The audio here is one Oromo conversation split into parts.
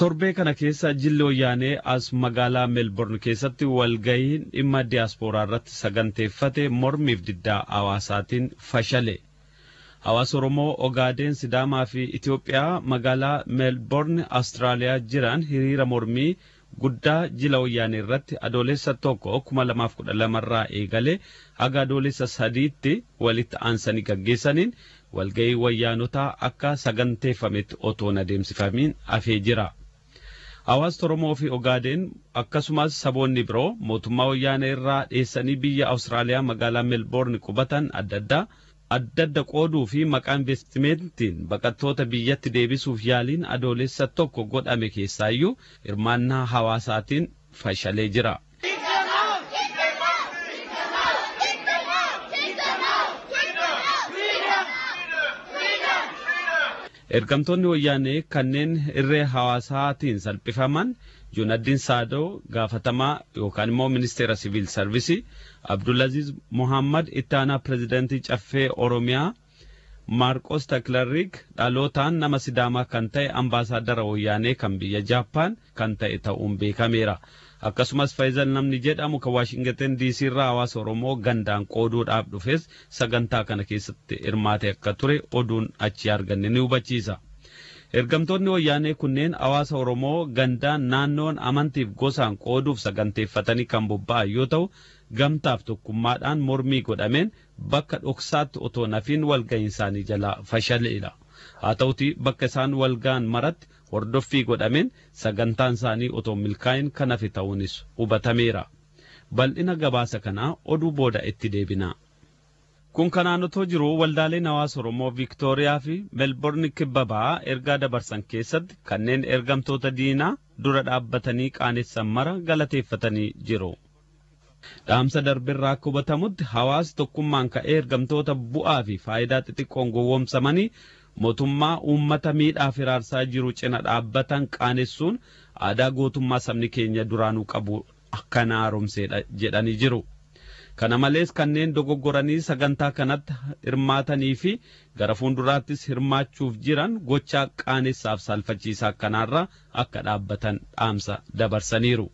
Torbee kana keessa jilli wayyaanee as magaalaa Meelborn keessatti walga'iin dhimma diyaaspooraa irratti saganteeffate mormiif diddaa hawaasaatiin fashale. Hawaasa Oromoo Ogaadeen, Sidaamaa fi Itoophiyaa magaalaa Meelborn Awustiraaliyaa jiran hiriira mormii guddaa jila wayyaanee irratti Adoolessa 1, 2012 irraa eegalee haga Adoolessa 3tti walitti aansanii gaggeessaniin walga'ii wayyaanotaa akka saganteeffametti otoo hin adeemsifamiin hafee jira. Hawaasni Oromoo fi Ogaadeen akkasumas saboonni biroo mootummaa wayyaanee irraa dheessanii biyya Awustiraaliyaa magaalaa Meelboorn qubatan adda addaa adda adda qooduu fi maqaa investimentiin baqattoota biyyatti deebisuuf yaaliin Adoolessa 1 godhame keessaayyuu hirmaannaa hawaasaatiin fashalee jira. Kick them out! Kick them out! Kick them out! Kick them out! Kick them out! Freedom! Freedom! Ergamtoonni wayyaanee kanneen irree hawaasaatiin salphifaman Juunaddiin Saadoo, gaafatamaa yookaan immoo ministeera siviil sarvisii, Abdulaziz Muhammad, itti aanaa pirezidaantii Caffee Oromiyaa, Maarqos Taklarriik, dhalootaan nama Sidaamaa kan ta'e ambaasaaddara wayyaanee kan biyya Jaappaan kan ta'e ta'uun beekameera. Akkasumas Faayizal namni jedhamu kan Waashingtan DC irraa hawaasa Oromoo gandaan qooduudhaaf dhufes sagantaa kana keessatti hirmaate akka ture oduun achi arganne ni hubachiisa. Ergamtoonni wayyaanee kunneen hawaasa Oromoo gandaan, naannoon, amantiif gosaan qooduuf saganteeffatanii kan bobba'an yoo ta'u, gamtaaf tokkummaadhaan mormii godhameen bakka dhoksaatti otoo nafiin walga'iin isaanii jalaa fashaleera. Haa ta'uti bakka isaan walga'an maratti hordoffii godhameen sagantaan isaanii otoo milkaa'in kan hafe ta'uunis hubatameera. Bal'ina gabaasa kanaa oduu booda itti deebina. Kun kanaan otoo jiru, waldaaleen hawaasa Oromoo Viiktooriyaa fi Melbourne kibba ba'aa ergaa dabarsan keessatti kanneen ergamtoota diinaa dura dhaabbatanii qaanessan mara galateeffatanii jiru. Dhaamsa darbirraa akka hubatamutti, hawaasi tokkummaan ka'ee ergamtoota bu'aa fi faayidaa xixiqqoon gowwoomsamanii mootummaa uummata miidhaa firaarsaa jiru cina dhaabbatan qaanessuun aadaa gootummaa sabni keenya duraanuu qabu akkana haaromseedha jedhanii jiru. Kana malees kanneen dogoggoranii sagantaa kanatti hirmaatanii fi gara fuulduraattis hirmaachuuf jiran gochaa qaanessaaf saalfachiisaa kanaarraa akka dhaabbatan dhaamsa dabarsaniiru.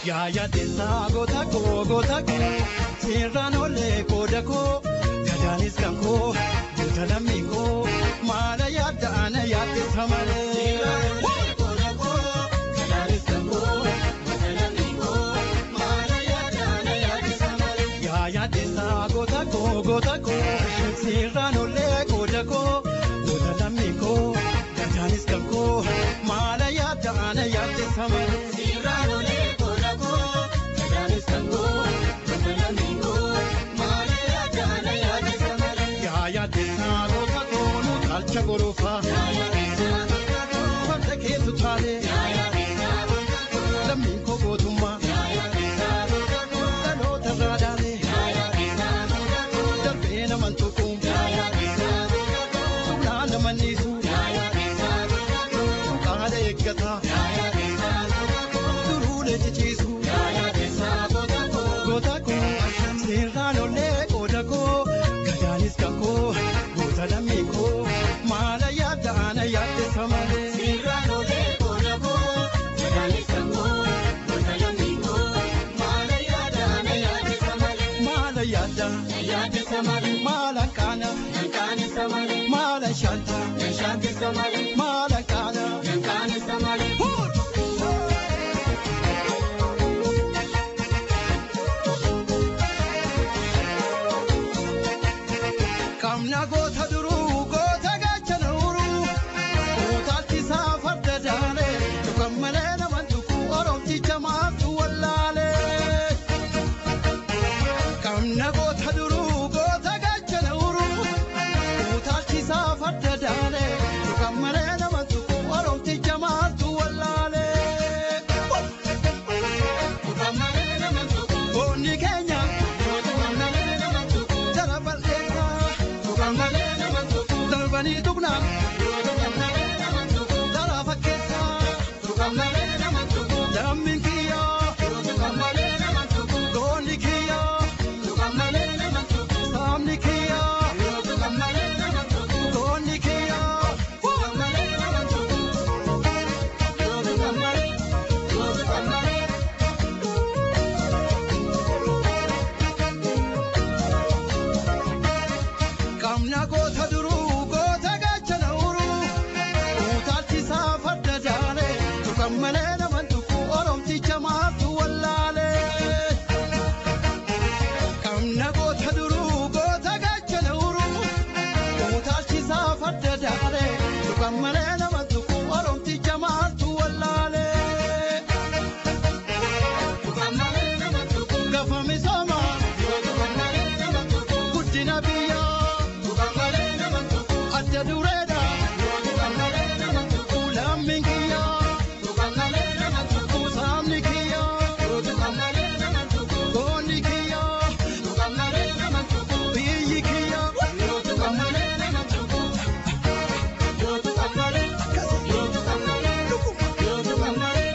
Yaayaa teessaa goota koo, goota koo, seeraan olee qooda koo, gadaanis kan koo, goota lammii koo, maala yaadda ana yaaddessa malee. Goota koo, gadaanis kan koo, goota lammii koo, maala yaadda ana yaaddessa malee. Yaayaa teessaa goota koo, goota koo, seeraan olee qooda koo, goota lammii koo, gadaanis kan koo, maala yaadda ana yaaddessa malee. Seeraan olee qooda koo, gadaanis kan koo, goota lammii koo, maala yaadda ana yaaddessa malee. Yaayaa teessaa goota koo, nu taalcha gorofaa. Yaayaa teessaa goota koo, farda keetu taalee. Yaayaa teessaa goota koo, lammiin koo gootummaa. Yaayaa teessaa goota koo, dhaloota irraa dhaalee. Yaayaa teessaa goota koo, darbee naman tuqu. Yaayaa teessaa goota koo, humnaa nama niisu. Yaayaa teessaa goota koo, qaala eeggataa. Yaayaa teessaa goota koo, duruulee ciciisu. Yaayaa teessaa goota koo, goota koo, seeraan olee qooda koo, gadaanis kan koo, goota lammii koo, maala yaadda ana yaaddessa malee. Seeraan olee qooda koo, gadaanis kan koo, goota lammii koo, maala yaadda ana yaaddessa malee. Maala yaadda yaaddessa malee. Maala kaana kaanessa malee. Maala shaanta shaantessa malee. Maala kaana kaanessa malee. Qabna goota duruu, goota gaachana uruu, utaalchisaa farda daalee, tukan malee naman tuku, oromticha maaftu wallaalee. Qabna goota duruu, goota gaachana uruu. Tuqan malee nama tuqu Oromticha maaltu wallaalee. Tuqan malee nama tuqu gafa misooma. Tuqan malee nama tuqu guddina biyyaa. Tuqan malee nama tuqu adda dureedha. Tuqan malee nama tuqu lammiin kiyyaa. Tuqan malee nama tuqu saamni kiyyaa. Tuqan malee nama tuqu goonni kiyyaa. Tuqan malee nama tuqu biyyi kiyyaa. Tuqan malee nama tuqu. Tuqan malee tuqan malee tuqan malee tuqan malee.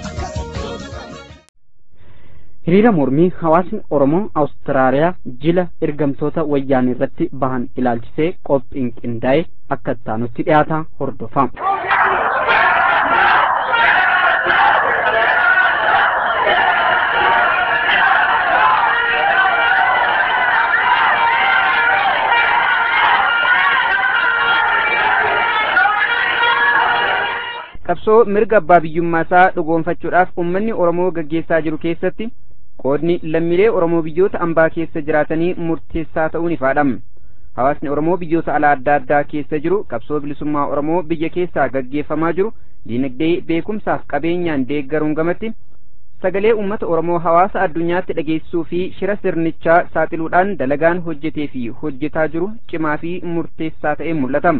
Hiriira mormii hawaasni Oromoo Awustiraaliyaa jila ergamtoota wayyaanee irratti bahan ilaalchisee qophiin qindaa'e akka ittaanutti dhiyaata hordofaa. Qabsoo mirga abbaa biyyummaa isaa dhugoonfachuudhaaf uummanni Oromoo gaggeessaa jiru keessatti qoodni lammiilee Oromoo biyyoota ambaa keessa jiraatanii murteessaa ta'uun ifaadha. Hawaasni Oromoo biyyoota alaa adda addaa keessa jiru qabsoo bilisummaa Oromoo biyya keessaa gaggeeffamaa jiru diinagdee beekumsaaf qabeenyaan deeggaruun gamatti sagalee uummata Oromoo hawaasa addunyaatti dhageessisuu fi shira sirnichaa saaxiluudhaan dalagaan hojjetee fi hojjetaa jiru cimaa fi murteessaa ta'ee mul'ata.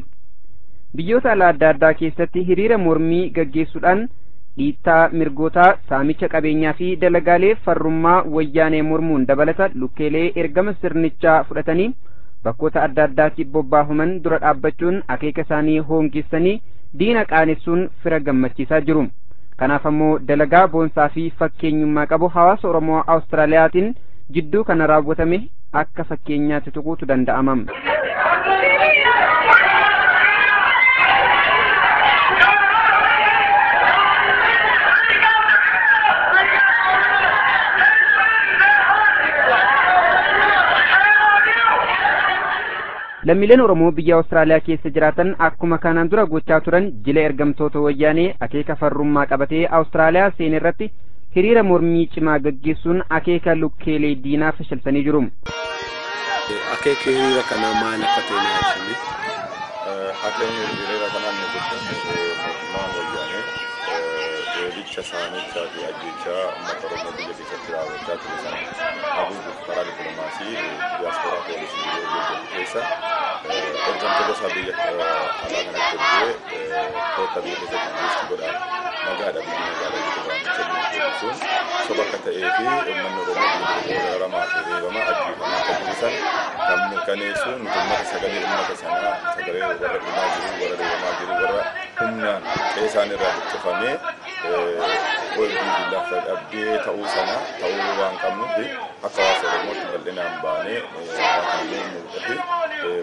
Biyyoota alaa adda addaa keessatti hiriira mormii gaggeessuudhaan dhiittaa mirgootaa, saamicha qabeenyaa fi dalagaalee farrummaa wayyaanee mormuun dabalata lukkeelee ergama sirnichaa fudhatanii bakkoota adda addaatti bobbaafaman dura dhaabbachuun akeeka isaanii hoongessanii diina qaanessuun fira gammachiisaa jiru. Kanaaf ammoo dalagaa boonsaa fi fakkeenyummaa qabu hawaasa Oromoo Awustiraaliyaatiin jidduu kana raawwatame akka fakkeenyaatti tuquutu danda'ama. Lammiileen Oromoo biyya Awustiraaliyaa keessa jiraatan akkuma kanaan dura gochaa turan jila ergamtoota wayyaanee akeeka farrummaa qabatee Awustiraaliyaa seene irratti hiriira mormii cimaa gaggeessuun akeeka lukkeelee diinaa fashalsanii jiru. Akeeka hiriira kanaa maal akka ta'e naa ibsame. Akeekni hiriira kanaa inni guddaan mootummaan wayyaanee reebicha saamichaa fi ajjechaa uummata Oromoo biyya keessatti raawwachaa ture sana haguuguuf karaa dippiloomaasii diyaasporaa poolisii hojjetu keessa ergamtoota gosa biyya alaa kanatti ergee toota biyya keessatti inveesti godhaa nagaadha biyyi nagaadha jedhu waamicha sun soba akka ta'ee fi uummanni Oromoo biyya keessatti dararamaa fi reebamaa ajjeefamaa akka jiru sana kan mirkaneessu nuti uummata sagalee uummata sanaa sagalee warra dhumaa jiru warra reebamaa jiru warra humnaan qe'ee isaan irraa buqqifamee hojii fi lafa dhabdee ta'uu sana ta'uu waan qabnuuf akka hawaasa Oromootti bal'inaan baanee waan kana mormuudhaaf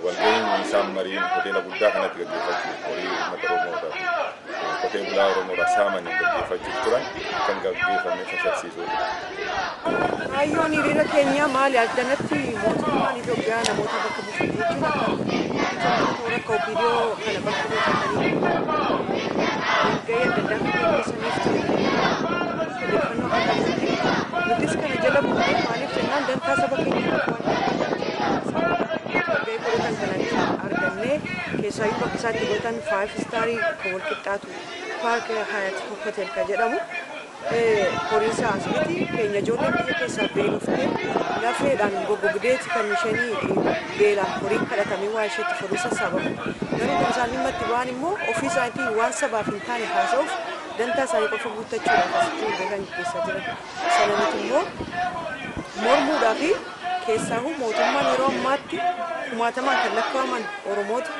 walga'iin isaan mariin hoteela guddaa kanatti gaggeeffachuuf horii uummata Oromoo irraa fi qotee bulaa Oromoo irraa saamaniin gaggeeffachuuf turan kan gaggeeffame fashilsiisuudha. Kaayyoon hiriira keenyaa maali? Addanatti mootummaan Itoophiyaa namoota bakka buufate jechuun akka toora akka OPDO kana bakka buufatanii walgahii adda addaa akka gaggeessaniif ture odeeffannoo akka qabutti nutis kana jala buunee maaliif jennaan dantaa saba keenyaa waan walgahii godhatan kanatti argannee keessaayyuu bakka isaatti godhatan faayiv istaarii kan wal qixxaatu paark hayat hotel kan jedhamu horii isaa as miti keenya ijoolleen biyya keessaa beeloftee lafeedhaan goggogdeeti kan isheen beelaan horiin kadhatamee waa isheetti horii sassaabamu. Garuu kan isaan dhimma itti ba'an immoo ofii isaaniitiin waan sabaaf hin taane haasa'uuf dantaa isaanii qofa guuttachuudhaaf asitti walgahii kan gaggeessaa jiran. Sana nuti immoo mormuudhaa fi keessaahuu mootummaan yeroo ammaatti kumaatamaan kan lakkaa'aman Oromoota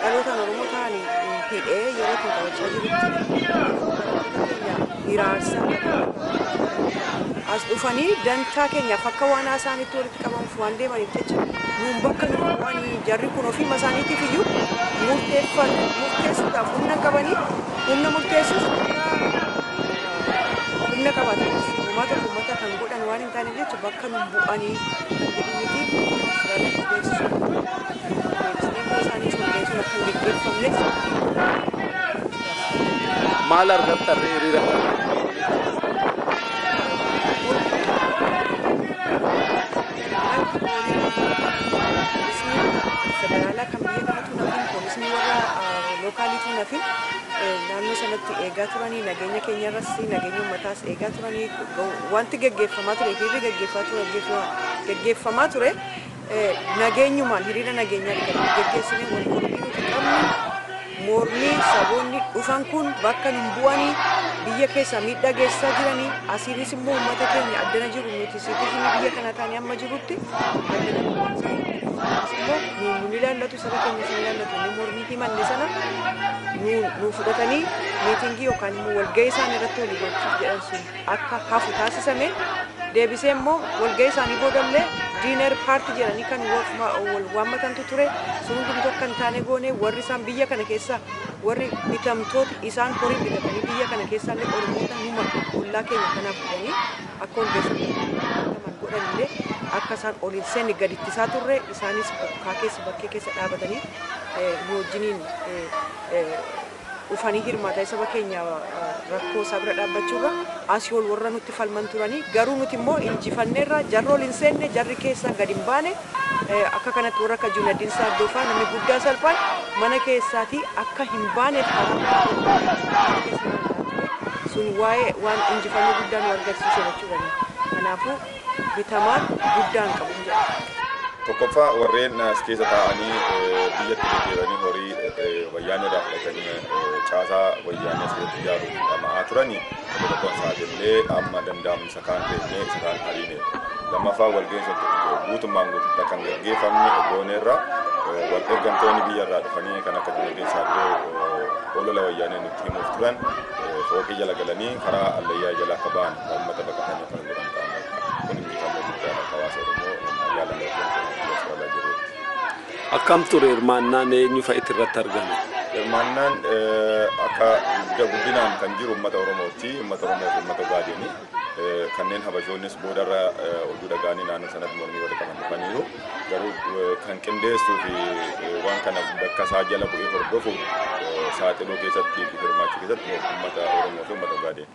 dhalootaan Oromoo ta'an hidhee yeroo ittiin qabachaa jirutti barattoota keenya hiraarsaa as dhufanii dantaa keenyaaf akka waan haasaanitti walitti qabamuuf waan deemaniif jecha nuun bakka nu bu'anii jarri kun ofiima isaaniitiif iyyuu murteessuudhaaf humna qabanii humna murteessuuf humna qabaatanis uummata uummata kan godhan waan hin taaneef jecha bakka nu bu'anii kan jedhu miti Awustiraaliyaatti beeksisuu beeksisnee isaaniis walgahii sun akka hin gaggeeffamnes. Maal argattan hiriira kana? Poolisni federaalaa kan biyya kanatu nafin poolisni warra lookaaliitu utuu nafin naannoo sanatti eegaa turanii, nageenya keenya irras nageenya uummataas eegaa turanii. Wanti geggeeffamaa ture, hiriirri geggeeffamaa ture nageenyumaan, hiriira nageenyaa kan geggeessine. Wal mormii nuti qabnu, mormii saboonni dhufan kun bakka hin bu'anii biyya keessa miidhaa geessisaa jiranii, asiinis immoo uummata keenya addana jiru, nuti citizen biyya kana taanee amma jirutti addana immoo nu ilaallatu, saba keenya sin ilaallatu. Inni mormii himanne sana nu fudhatanii meeting yookaan immoo walgahii isaan irratti walii gochuuf jedhan sun akka hafu taasisame. Deebisee immoo walgahii isaanii boodallee dinner party jedhanii kan wal waammatantu ture. Sun hundumtuu akka hin taane goone. Warri isaan biyya kana keessa, warri bitamtooti isaan horii bitatanii biyya kana keessaallee Oromoota numa ollaa keenya kanaaf fidanii akka walgahii godhan illee akka isaan ol hin seenne gadi ittisaa turre. Isaanis bokkaa keessa bakkee keessa dhaabatanii nu wajjiniin dhufanii hirmaata. Saba keenya rakkoo isaa bira dhaabbachuurra asii ol warra nutti falman turanii, garuu nuti immoo injifanneerra. Jarri ol hin seenne, jarri keessaa gadi hin baane. Akka kanatti warra akka Juunaddiin Saaddoo fa'aa, namni guddaa salphaan mana keessaatii akka hin baaneef karaa sun waa'ee waan injifannoo guddaa nu argamsiise jechuudha. Kanaafuu bitamaan guddaan qabu jedha. Tokkoffaa, warreen as keessa taa'anii biyyatti deddeebi'anii horii wayyaanee irraa fudhatanii caasaa wayyaanee as keessatti ijaaruuf dhama'aa turanii tokko tokkoon saaxillee amma danda'amu isa kaan fe'nee isa kaan hariine. Lammaffaa, walga'ii guutummaan guututti kan gaggeeffamne gooneerra. Wal ergamtoonni biyya irraa dhufanii kan akka Junaddin Saaddoo olola wayyaanee nutti himuuf turan fooqii jala galanii karaa allayyaa jala akka ba'an, uummata baqatanii akka godhan ta'an. Kun injifannoo guddaadha hawaasa Oromoo magaalaa Melbourne Austraaliyaa jirutti. Akkam ture hirmaannaan? Eenyu fa'itti irratti argame? Hirmaannaan akka guddinaan kan jiru uummata Oromooti. Uummata Oromoo fi uummata Ogaadeeni. Kanneen Habashoonnis boodarra oduu dhaga'anii naannoo sanatti mormii warra qaban dhufaniiru. Garuu kan qindeessuu fi waan kana bakka isaa jala bu'ee hordofu saaxiluu keessatti fi hirmaachuu keessatti uummata Oromoo fi uummata Ogaadeeni.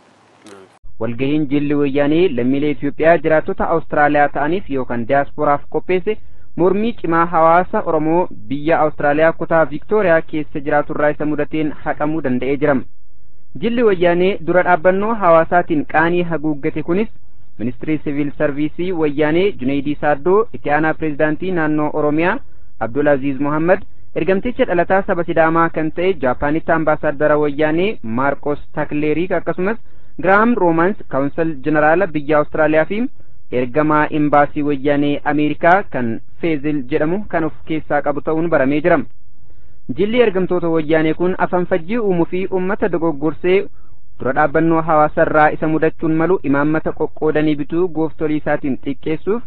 Walgahiin jilli wayyaanee lammiilee Itoophiyaa jiraattota Awustiraaliyaa ta'aniif yookaan diyaasporaaf qopheesse mormii cimaa hawaasa Oromoo biyya Awustiraaliyaa kutaa Viiktooriyaa keessa jiraaturraa isa mudateen haqamuu danda'ee jira. Jilli wayyaanee dura dhaabbannoo hawaasaatiin qaanii haguuggate kunis ministirii siviil sarviisii wayyaanee Junaydii Saaddoo, itti aanaa pireezidaantii naannoo Oromiyaa Abdulaziz Muhammad, ergamticha dhalataa saba Sidaamaa kan ta'e Jaapaanitti ambaasaaddara wayyaanee Maarqos Takleeriik, akkasumas Giraam Roomans kaawunsel jeneraala biyya Awustiraaliyaa fi ergamaa imbaasii wayyaanee Ameerikaa kan Feezil jedhamu kan of keessaa qabu ta'uun baramee jira. Jilli ergamtoota wayyaanee kun afaan fajjii uumuu fi uummata dogoggorsee dura dhaabbannoo hawaasarraa isa mudachuun malu imaammata qoqqoodanii bituu gooftolii isaatiin xiqqeessuuf,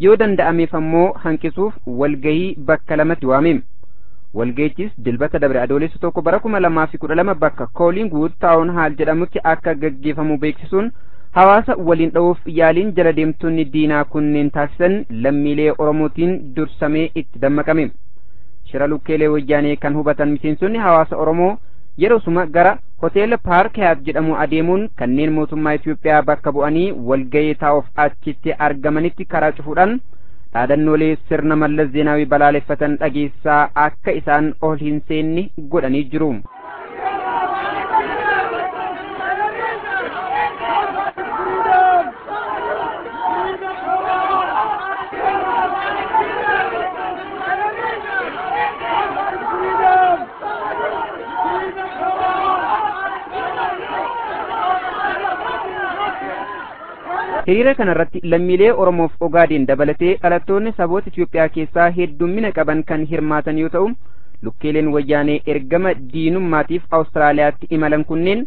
yoo danda'ameef ammoo hanqisuuf walgahii bakka lamatti waame. Walgahichis Dilbata dabre Adoolessa 1 bara 2012 bakka Collingwood Town Hall jedhamutti akka gaggeeffamu beeksisuun hawaasa waliin dha'uuf yaaliin jala deemtonni diinaa kunneen taasisan lammiilee Oromootiin dursamee itti dammaqame. Shira lukkeelee wayyaanee kan hubatan miseensonni hawaasa Oromoo yerosuma gara hoteela Paark Hayaat jedhamu adeemuun kanneen mootummaa Itoophiyaa bakka bu'anii walgahii taa'uuf achitti argamanitti karaa cufuudhaan dhaadannoolee sirna Mallas Zeenaawii balaaleffatan dhageessaa akka isaan ol hin seenne godhanii jiru. Hiriira kanarratti lammiilee Oromoof Ogaadeen dabalatee dhalattoonni saboota Itoophiyaa keessaa heddummina qaban kan hirmaatan yoo ta'u, lukkeeleen wayyaanee ergama diinummaatiif Awustiraaliyaatti imalan kunneen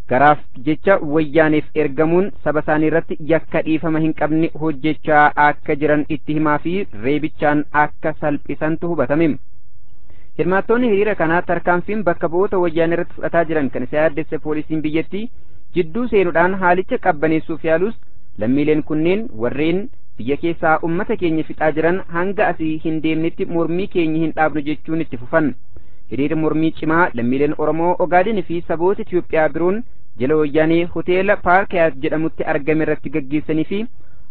garaaf jecha wayyaaneef ergamuun saba isaanii irratti yakka dhiifama hin qabne hojjechaa akka jiran itti himaa fi reebichaan akka salphisantu hubatame. Hirmaattoonni hiriira kanaa tarkaanfiin bakka bu'oota wayyaanee irratti fudhataa jiran kan isa yaaddesse poolisiin biyyattii jidduu seenuudhaan haalicha qabbaneessuuf yaalus, lammiileen kunneen warreen biyya keessaa ummata keenya fixaa jiran hanga asii hin deemnetti mormii keenya hin dhaabnu jechuun itti fufan. Hiriira mormii cimaa lammiileen Oromoo, Ogaadeen fi saboota Itoophiyaa biroon jala wayyaanee hoteela Paark Hayaat jedhamutti argame irratti gaggeessanii fi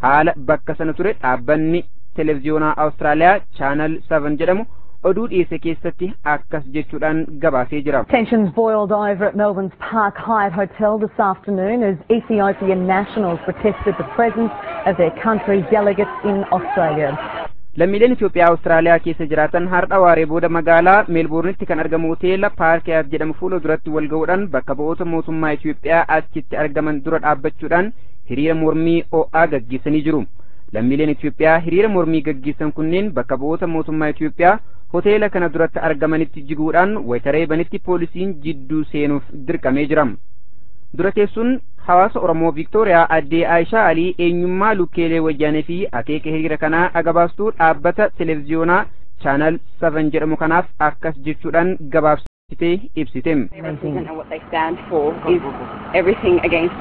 haala bakka sana ture dhaabbanni televiziyoonaa Awustiraaliyaa Chaanal 7 jedhamu oduu dhiyeesse keessatti akkas jechuudhaan gabaasee jira. Tensions boiled over at Melbourne's Park Hyatt Hotel this afternoon as Ethiopian nationals protested the presence of their country's delegates in Australia. Lammiileen Itoophiyaa Awustiraaliyaa keessa jiraatan har'a waaree booda magaalaa Meelboornitti kan argamu hoteela Paark Hayaat jedhamu fuula duratti wal ga'uudhaan bakka bu'oota mootummaa Itoophiyaa achitti argaman dura dhaabbachuudhaan hiriira mormii ho'aa gaggeessanii jiru. Lammiileen Itoophiyaa hiriira mormii gaggeessan kunneen bakka bu'oota mootummaa Itoophiyaa hoteela kana duratti argamanitti jiguudhaan wayita reebanitti poolisiin jidduu seenuuf dirqamee jira. Dura teessuun hawaasa Oromoo Viiktooriyaa addee Aayishaa Alii eenyummaa lukkeelee wayyaanee fi akeeka hiriira kanaa agabaastuu dhaabbata televiziyoonaa Chaanal 7 jedhamu kanaaf akkas jechuudhaan gabaabsitee ibsite. Represent and what they stand for is everything against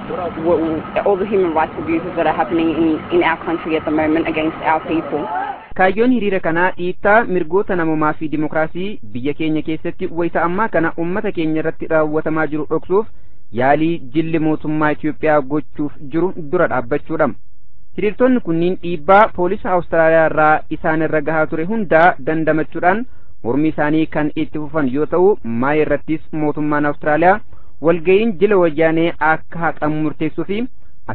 all the human rights abuses that are happening in our country at the moment against our people. Kaayyoon hiriira kanaa dhiittaa mirgoota namoomaa fi dimokiraasii biyya keenya keessatti wayita ammaa kana uummata keenya irratti raawwatamaa jiru dhoksuuf yaalii jilli mootummaa Itoophiyaa gochuuf jiru dura dhaabbachuudha. Hiriirtonni kunniin dhiibbaa poolisa Awustiraaliyaa irraa isaan irra gahaa ture hundaa dandamachuudhaan mormii isaanii kan itti fufan yoo ta'u, maayii irrattis mootummaan Awustiraaliyaa walga'iin jila wayyaanee akka haqamu murteessuu fi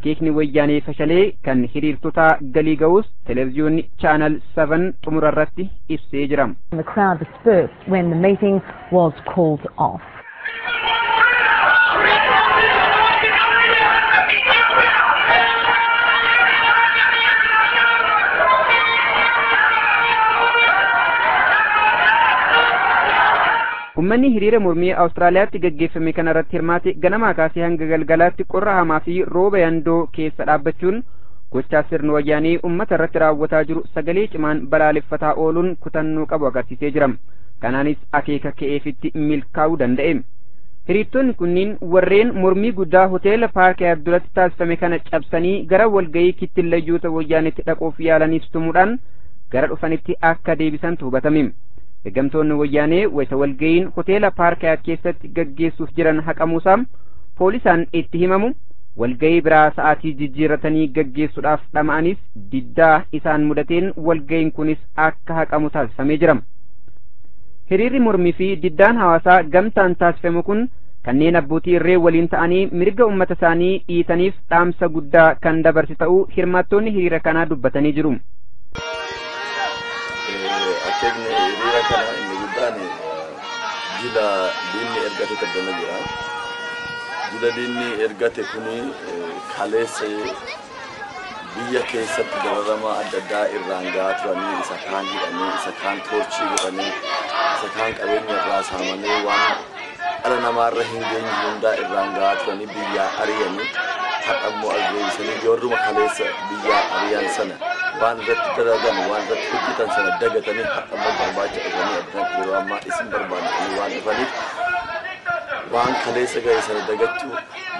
akeekni wayyaanee fashalee kan hiriirtota galii ga'us televiziyoonni Chaanal 7 xumura irratti ibsee jira. The crowd dispersed when the meeting was called off. Uummanni hiriira mormii Awustiraaliyaatti gaggeeffame kana irratti hirmaate ganamaa kaasee hanga galgalaatti qorra hamaa fi rooba yandoo keessa dhaabbachuun gochaa sirni wayyaanee uummata irratti raawwataa jiru sagalee cimaan balaaleffataa ooluun kutannoo qabu agarsiisee jira. Kanaanis akeeka ka'eefitti milkaa'uu danda'e. Hiriirtonni kunniin warreen mormii guddaa hoteela Paark Hayaat duratti taasifame kana cabsanii gara walga'ii kittillayyoota wayyaanetti dhaquuf yaalaniis tumuudhaan gara dhufanitti akka deebisantu hubatame. Ergamtoonni wayyaanee wayita walga'iin hoteela Paark Hayaat keessatti gaggeessuuf jiran haqamuusaa poolisaan itti himamu walga'ii biraa sa'aatii jijjiirratanii gaggeessuudhaaf dhama'anis diddaa isaan mudateen walga'iin kunis akka haqamu taasifamee jira. Hiriirri mormii fi diddaan hawaasaa gamtaan taasifamu kun kanneen abbootii irree waliin ta'anii mirga uummata isaanii dhiitaniif dhaamsa guddaa kan dabarse ta'uu hirmaattoonni hiriira kanaa dubbatanii jiru. Akeekni hiriira kana inni guddaan jila diinni ergate kaddana jira. Jila diinni ergate kuni kaleessa biyya keessatti dararama adda addaa irraan gahaa turanii isa kaan hidhanii, isa kaan toorchii godhanii, isa kaan qabeenya irraa saamanii waan dhala namaarra hin geenye hundaa irraan gahaa turanii biyyaa ari'anii har'a immoo as deebisanii warruma kaleessa biyyaa ari'an sana waan irratti dalagan waan irratti hojjetan sana dagatanii har'a immoo barbaacha dhufanii addunyaatti yeroo ammaa isin barbaadanii waan dhufaniif waan kaleessa ga'e sana dagachuu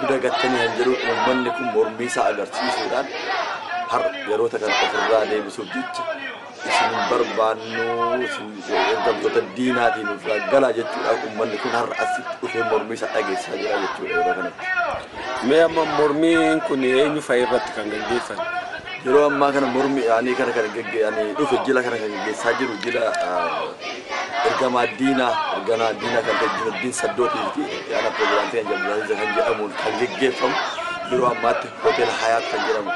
dagattanii hin jiru. Uummanni kun mormii isaa agarsiisuudhaan har'a yeroota kana ofirraa deebisuuf jecha isin barbaannu ergamtoota diinaatiin ofirraa galaa jechuudhaaf uummanni kun har'a asitti dhufee mormii isaa dhageessisaa jira jechuudha yeroo kanatti. Mee amma mormiin kun eenyu fa'a irratti kan gaggeeffame? Yeroo ammaa kana mormi yaanii kana kan gaggeessanii dhufe jila kana kan gaggeessaa jiru jila ergamaa diinaa kan ta'e Junaddiin Saddootii fi yaana pirezidaantii kan jedhamu kan jedhamuun kan gaggeeffamu yeroo ammaatti hoteela Hayaat kan jedhamu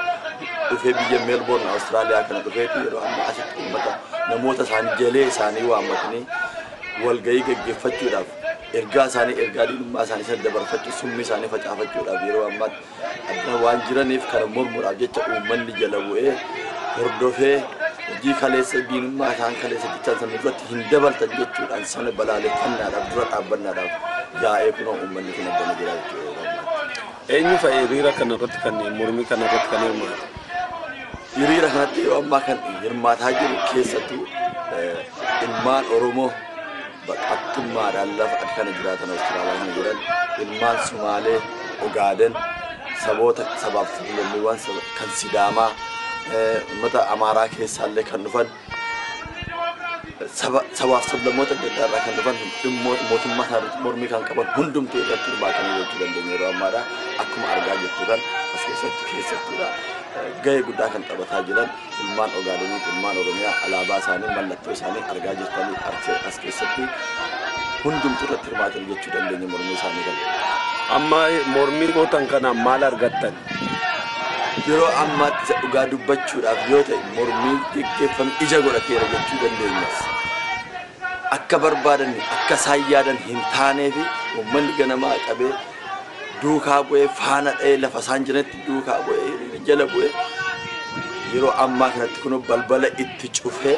dhufee biyya Meelboorn Awustiraaliyaa kana dhufeeti yeroo ammaa asitti uummata namoota isaanii jalee isaanii waammatanii walgahii gaggeeffachuudhaaf ergaa isaanii ergaa diinummaa isaanii sana dabarfachuu summii isaanii facaafachuudhaaf yeroo ammaatti adda waan jiraniif kana mormuudhaaf jecha uummanni jala bu'ee hordofee hojii kaleessa diinummaa isaan kaleessa jechaan sana duratti hin dabaltan jechuudhaan sana balaaleffannaadhaaf dura dhaabbannaadhaaf yaa'ee kunoo uummanni kun addana jira jechuudha. Eenyu fa'a hiriira kana irratti kan mormii kana irratti kan hirmaate? Hiriira kanatti yeroo ammaa kan hirmaataa jiru keessattuu ilmaan Oromoo baqattummaadhaan lafa kana jiraatan Awustiraaliyaa kana jiran ilmaan Sumaalee, Ogaaden, saboota sabaaf sablammiiwwan kan Sidaamaa, uummata Amaaraa keessaallee kan dhufan sabaaf sablammoota adda addaa irraa kan dhufan dhimmoota mootummaa kana irratti mormii kan qaban hundumtuu irratti hirmaatanii jechuu dandeenya yeroo ammaadha. Akkuma argaa jirtu kan as keessatti keessattuudha. Gahee guddaa kan taphataa jiran ilmaan Ogaadenii, ilmaan Oromiyaa alaabaa isaanii, mallattoo isaanii argaa jirtanii as keessatti hundumtuu irratti hirmaatan jechuu dandeenya mormii isaanii kana. Amma mormii gootan kana maal argattan? Yeroo ammaatti isa dhugaa dubbachuudhaaf yoo ta'e, mormii geggeeffame ija godhateera jechuu dandeenya. Akka barbaadan, akka isaan yaadan hin taanee fi uummanni ganamaa qabee duukaa bu'ee, faana dha'ee, lafa isaan jiranitti duukaa bu'ee, jala bu'ee, yeroo ammaa kanatti kun balbala itti cufee,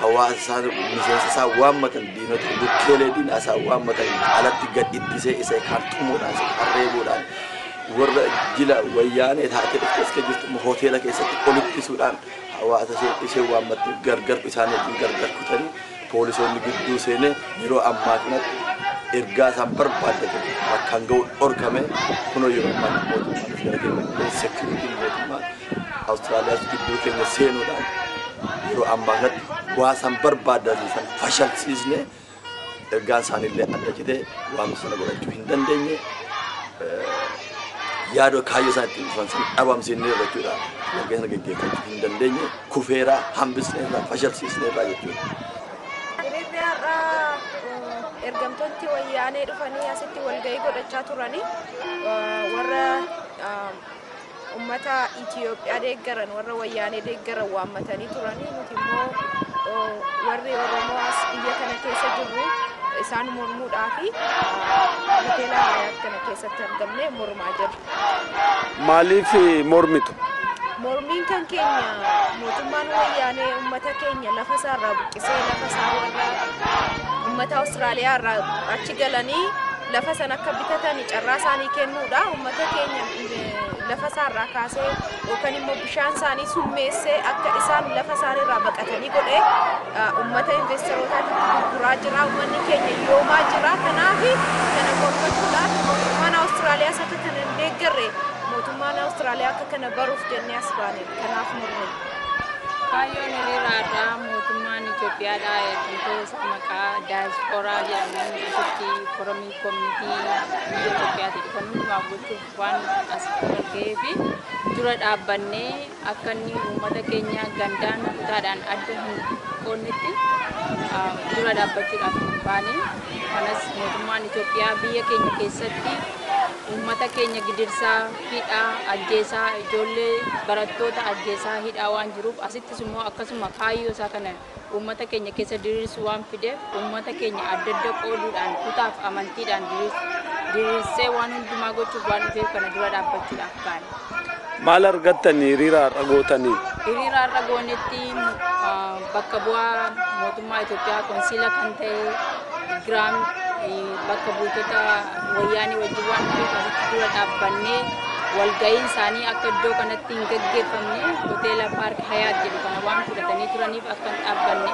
hawaasa isaa, miseensa isaa waammatan, diinota lukkeelee diinaa isaa waammatan alatti gad ittisee, isa kaan tumuudhaan, isa kaan reebuudhaan, warra jila Wayyaanee taatee dhufte as jirtu immoo hoteela keessatti ol ittisuudhaan, hawaasa ishee waammatte gargar isaanii wajjin gargar kutanii, poolisoonni gidduu seenee yeroo ammaa kanatti ergaa isaan barbaaddatan bakkaan ga'u dhorkame. Kunoo yeroo ammaa mootummaanis gara keenya, seekuritiin mootummaa Awustiraaliyaas gidduu keenya seenuudhaan yeroo ammaa kanatti waa isaan barbaaddatan san fashalsiisnee, ergaan isaaniillee adda citee waamsa sana godhachuu hin dandeenye, yaadoo kaayyoo isaan ittiin dhufan san dhabamsiisnee jechuudha. Walgahii sana geggeeffachuu hin dandeenye, kufeeraa hambisneerraa, fashalsiisneerraa jechuudha. Hiriirri har'aa ergamtoonni Wayyaanee dhufanii asitti walgahii godhachaa turanii, warra ummata Itiyoophiyaa deeggaran, warra Wayyaanee deeggaran waammatanii turanii. Nuti immoo warri Oromoo as biyya kana keessa jirru isaan mormuudhaa fi hoteela Hayaat kana keessatti argamnee mormaa jirra. Maaliif mormitu? Mormiin kan keenya mootummaan Wayyaanee ummata keenya lafa isaarraa buqqisee, lafa isaa warra ummata Awustiraaliyaa irraa achi galanii lafa sana akka bitatan carraa isaanii kennuudha. Ummata keenya lafa isaarraa kaasee yookaan immoo bishaan isaanii summeessee akka isaan lafa isaaniirraa baqatanii godhee ummata investorotaatti gurguraa jira. Uummanni keenya yoomaa jira. Kanaaf kana mormachuudhaaf, mootummaan Awustiraaliyaas akka kana hin deeggarre, mootummaan Awustiraaliyaa akka kana baruuf jennee as baane, kanaaf mormine. Kaayyoon hiriira har'aa mootummaan Itoophiyaadhaa ergamtoota maqaa daayispooraa jedhamuun asitti foromii koomitii biyya Itoophiyaatti dhufan hundumaaf gochuuf waan as argee fi dura dhaabbannee akka inni uummata keenya gandaan, kutaadhaan adda hin qoonnetti dura dhaabbachuudhaaf baane. Kanas mootummaan Itoophiyaa biyya keenya keessatti uummata keenya gidirsaa, hidhaa, ajjeesaa, ijoollee barattoota ajjeesaa, hidhaa waan jiruuf, asittis immoo akkasuma kaayyoo isaa kana uummata keenya keessa diriirsuu waan fideef, uummata keenya adda adda qooduudhaan, kutaaf amantiidhaan diriirsee waan hundumaa gochuuf waan dhufeef kana dura dhaabbachuudhaaf baane. Maal argattan hiriira har'a gootanii? Hiriira har'a goonetti bakka bu'aa mootummaa Itoophiyaa konsiila kan ta'e Giraam bakka buutota Wayyaanee wajjin waan dhufeef asitti dura dhaabbannee, walga'iin isaanii akka iddoo kanatti hin gaggeeffamne, hoteela Paark Hayaat jedhu kana waan fudhatanii turaniif akka hin dhaabbanne,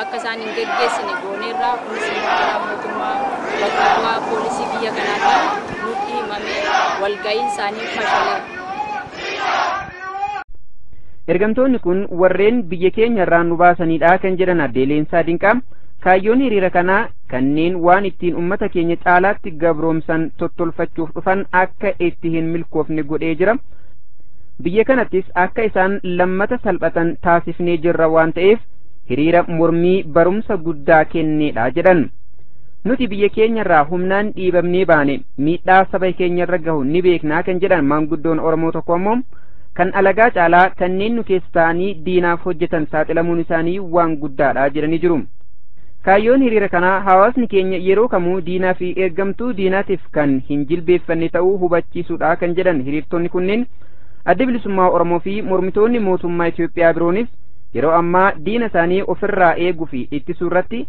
akka isaan hin gaggeessine gooneerraa. Kunis immoo karaa mootummaa bakka bu'aa poolisii biyya kanaatiin nutti himamee walga'iin isaanii fashaleera. Ergamtoonni kun warreen biyya keenya irraa nu baasanidha kan jedhan Addee Leensaa Dinqaa, kaayyoon hiriira kanaa kanneen waan ittiin ummata keenya caalaatti gabroomsan tottolfachuuf dhufan akka itti hin milkoofne godhee jira. Biyya kanattis akka isaan lammata salphatan taasifnee jirra waan ta'eef hiriira mormii barumsa guddaa kenneedha jedhan. Nuti biyya keenya irraa humnaan dhiibamnee baane, miidhaa saba keenya irra gahu ni beeknaa kan jedhan maanguddoon Oromoo tokko ammoo, kan alagaa caalaa kanneen nu keessa ta'anii diinaaf hojjetan saaxilamuun isaanii waan guddaadha jedhanii jiru. Kaayyoon hiriira kanaa hawaasni keenya yeroo kamuu diinaa fi ergamtuu diinaatiif kan hin jilbeeffanne ta'uu hubachiisuudha kan jedhan hiriirtonni kunneen, Adda Bilisummaa Oromoo fi mormitoonni mootummaa Itoophiyaa biroonis yeroo ammaa diina isaanii ofirraa eeguu fi ittisuu irratti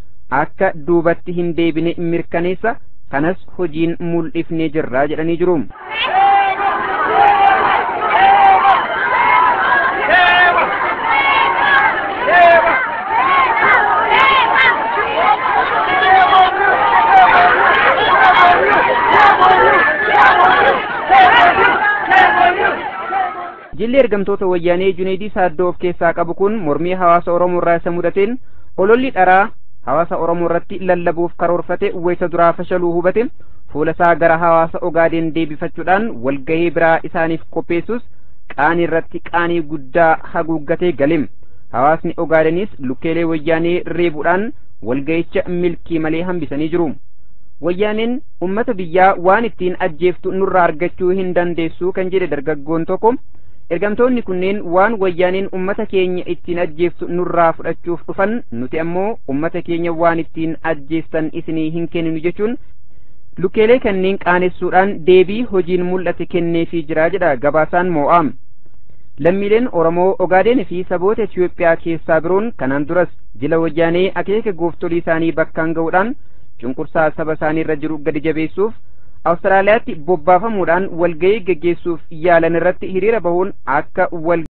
akka duubatti hin deebine mirkaneessa, kanas hojiin mul'ifnee jirra jedhanii jiru. Jilli ergamtoota Wayyaanee Juneedii Saaddoo of keessaa qabu kun mormii hawaasa Oromoo irraa isa mudateen ololli dharaa hawaasa Oromoo irratti lallabuuf karoorfate wayita duraa fashaluu hubate, fuula isaa gara hawaasa Ogaadeen deebifachuudhaan walgahii biraa isaaniif qopheessus Qaanii irratti qaanii guddaa haguuggatee gale. Hawaasni Ogaadenis lukkeelee Wayyaanee reebuudhaan walga'icha milkii malee hambisanii jiru. Wayyaaneen ummata biyyaa waan ittiin ajjeeftu nurraa argachuu hin dandeessu kan jedhe dargaggoon tokko, ergamtoonni kunneen waan Wayyaaneen ummata keenya ittiin ajjeeftu nurraa fudhachuuf dhufan, nuti ammoo ummata keenya waan ittiin ajjeessan isinii hin kenninu jechuun lukkeelee kanneen qaanessuudhaan deebii hojiin mul'ate kenneefii jira jedha gabaasaan moo'aam. Lammiileen Oromoo Ogaadeen fi saboota Itiyoophiyaa keessaa biroon kanaan duras jila Wayyaanee akeeka gooftolii isaanii bakkaan ga'uudhaan cunqursaa saba isaanii irra jiru gadi jabeessuuf Awustiraaliyaatti bobbaafamuudhaan walga'ii geggeessuuf yaalan irratti hiriira bahuun akka wal